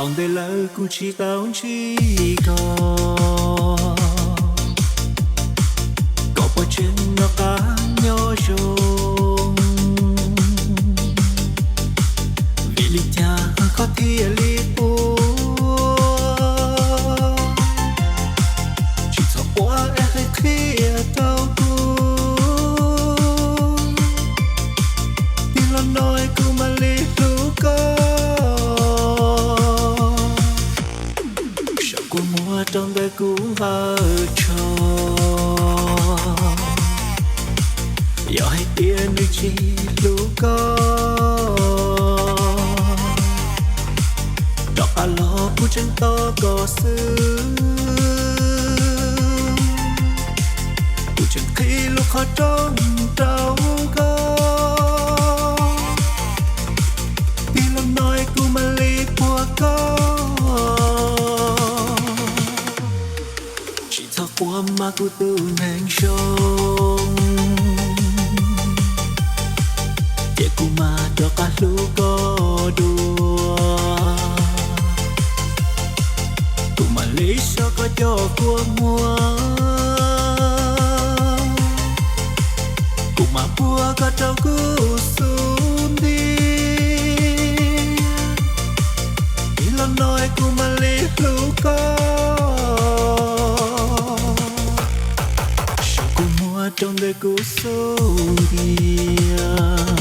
Tau ntev lawm kuv tsis tau ntsib koj, koj puas tseem noj qab nyob zoo? Vim li cas koj thiaj li quaj? Tsis txhob quaj es qhia rau kuv, tij laug Nois, kuv mam li hlub koj. Saum kua muag rau ntawm kuv npawg Tsho, yog hais tias nws tsis hlub koj, rov qab los kuv tseem tos koj xwb. Kuv tseem qhib lub qhov rooj rau koj, tij laug Nois, kuv mam li puag koj. Tsis txhob quaj mas kuv tus neeg zoo, ces kuv mam rov qab hlub koj dua. Kuv mam li so koj cov kua muag, kuv mam puag koj rau kuv xub ntiag. Tij laug Nois, kuv mam li hlub koj. Saum kua muag rau ntawm kuv xub ntiag,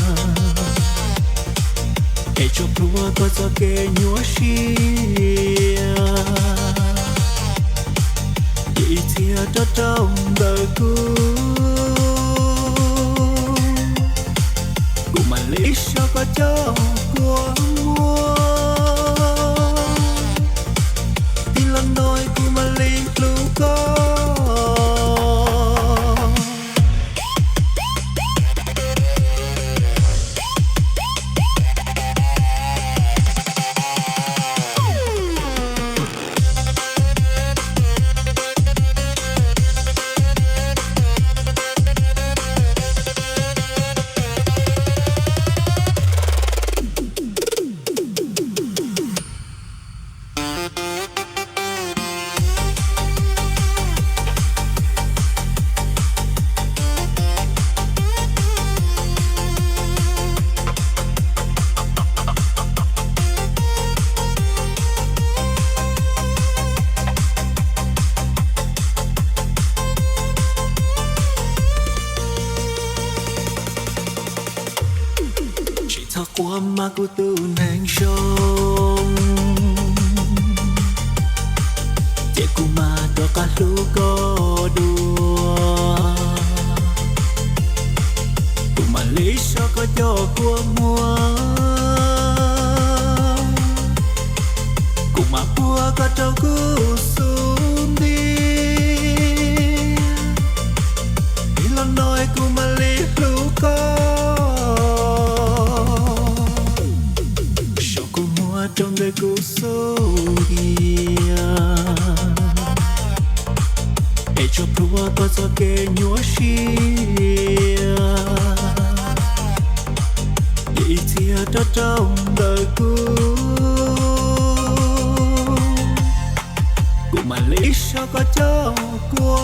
es tso plhuav koj txoj kev nyuaj siab, ces ib txhia rov rau ntawm kuv, kuv mam li so koj cov kua muag. Tij laug Nois, kuv mam li hlub koj. Tsis txhob quaj mas kuv tus neeg zoo, ces kuv mam rov qab hlub koj dua. Kuv mam li so koj cov kua muag, kuv mam puag koj rau kuv xub ntiag. Tij laug Nois, kuv mam li hlub koj. Saum kua muag rau ntawm kuv xub ntiag, es tso plhuav koj txoj kev nyuaj siab, ces ib txhia rov rau ntawm kuv, kuv mam li so koj cov kua